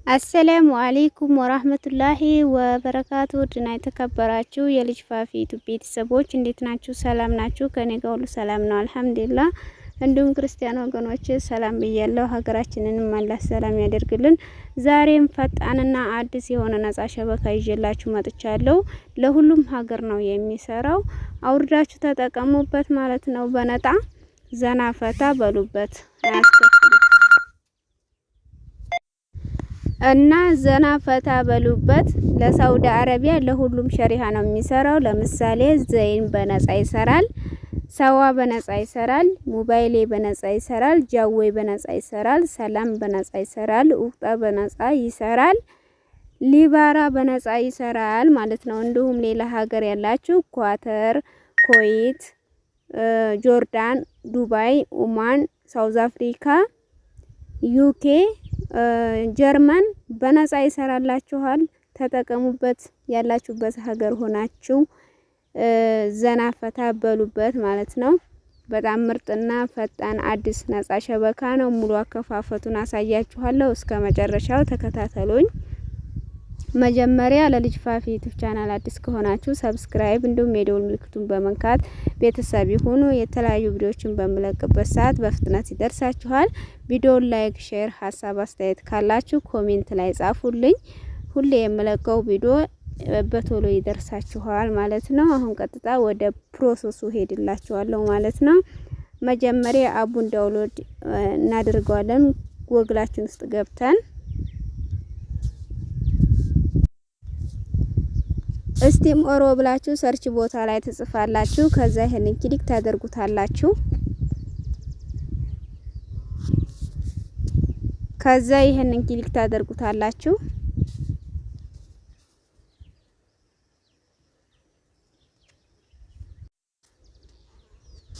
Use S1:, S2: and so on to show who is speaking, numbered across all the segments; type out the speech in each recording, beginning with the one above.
S1: السلام عليكم ورحمة الله وبركاته። ውድና የተከበራችሁ የልጅ ፋፊ YouTube ቤተሰቦች እንዴት ናችሁ? ሰላም ናችሁ? ከኔ ጋር ሁሉ ሰላም ነው አልሐምዱሊላህ። እንዲሁም ክርስቲያን ወገኖች ሰላም ብያለሁ። ሀገራችንንም አላህ ሰላም ያደርግልን። ዛሬም ፈጣንና አዲስ የሆነ ነጻ شبكة ይዤላችሁ መጥቻለሁ። ለሁሉም ሀገር ነው የሚሰራው። አውርዳችሁ ተጠቀሙበት ማለት ነው። በነጣ ዘና ፈታ በሉበት፣ አያስከፍልም እና ዘና ፈታ በሉበት። ለሳውዲ አረቢያ ለሁሉም شريحة ነው የሚሰራው። ለምሳሌ ዘይን በነጻ ይሰራል፣ ሰዋ በነጻ ይሰራል፣ ሞባይሌ በነጻ ይሰራል፣ ጃዌ በነጻ ይሰራል፣ ሰላም በነጻ ይሰራል፣ ውቅጣ በነጻ ይሰራል፣ ሊባራ በነጻ ይሰራል ማለት ነው። እንዲሁም ሌላ ሀገር ያላችሁ ኳተር፣ ኩዌት፣ ጆርዳን፣ ዱባይ፣ ኦማን፣ ሳውዝ አፍሪካ፣ ዩኬ፣ ጀርመን በነጻ ይሰራላችኋል። ተጠቀሙበት። ያላችሁበት ሀገር ሆናችሁ ዘና ፈታ በሉበት ማለት ነው። በጣም ምርጥና ፈጣን አዲስ ነጻ شبكة ነው። ሙሉ አከፋፈቱን አሳያችኋለሁ። እስከ መጨረሻው ተከታተሉኝ። መጀመሪያ ለልጅ ፋፊ YouTube channel አዲስ ከሆናችሁ subscribe እንዲሁም የደወል ምልክቱን በመንካት ቤተሰብ ይሁኑ። የተለያዩ ቪዲዮዎችን በምለቅበት ሰዓት በፍጥነት ይደርሳችኋል። ቪዲዮውን like፣ share፣ ሀሳብ አስተያየት ካላችሁ comment ላይ ጻፉልኝ። ሁሌ የምለቀው ቪዲዮ በቶሎ ይደርሳችኋል ማለት ነው። አሁን ቀጥታ ወደ process ኡ ሄድላችኋለሁ ማለት ነው። መጀመሪያ app ኡን download እናደርገዋለን። ጎግላችን ውስጥ ገብተን እስቲም ኦሮ ብላችሁ search ቦታ ላይ ትጽፋላችሁ። ከዛ ይሄንን click ታደርጉታላችሁ። ከዛ ይሄንን click ታደርጉታላችሁ።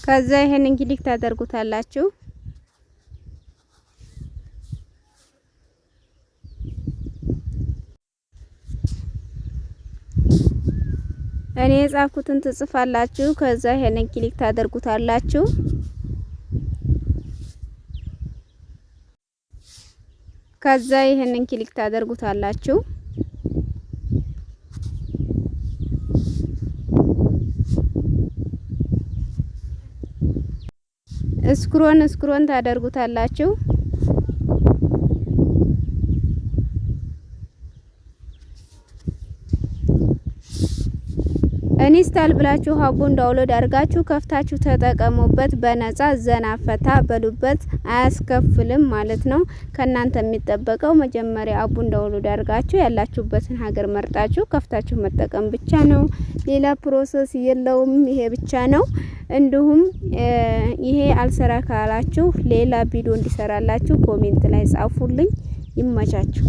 S1: ከዛ ይሄንን click ታደርጉታላችሁ። እኔ የጻፍኩትን ትጽፋላችሁ። ከዛ ይሄንን click ታደርጉታላችሁ። ከዛ ይሄንን click ታደርጉታላችሁ። scroll scroll ታደርጉታላችሁ። Install ብላችሁ app ኡን download አድርጋችሁ ከፍታችሁ ተጠቀሙበት። በነጻ ዘና ፈታ በሉበት፣ አያስከፍልም ማለት ነው። ከእናንተ የሚጠበቀው መጀመሪያ app ኡን download አድርጋችሁ ያላችሁበትን ሀገር መርጣችሁ ከፍታችሁ መጠቀም ብቻ ነው። ሌላ process የለውም። ይሄ ብቻ ነው። እንዲሁም ይሄ አልሰራ ካላችሁ ሌላ ቪዲዮ እንዲሰራላችሁ comment ላይ ጻፉልኝ። ይመቻችሁ።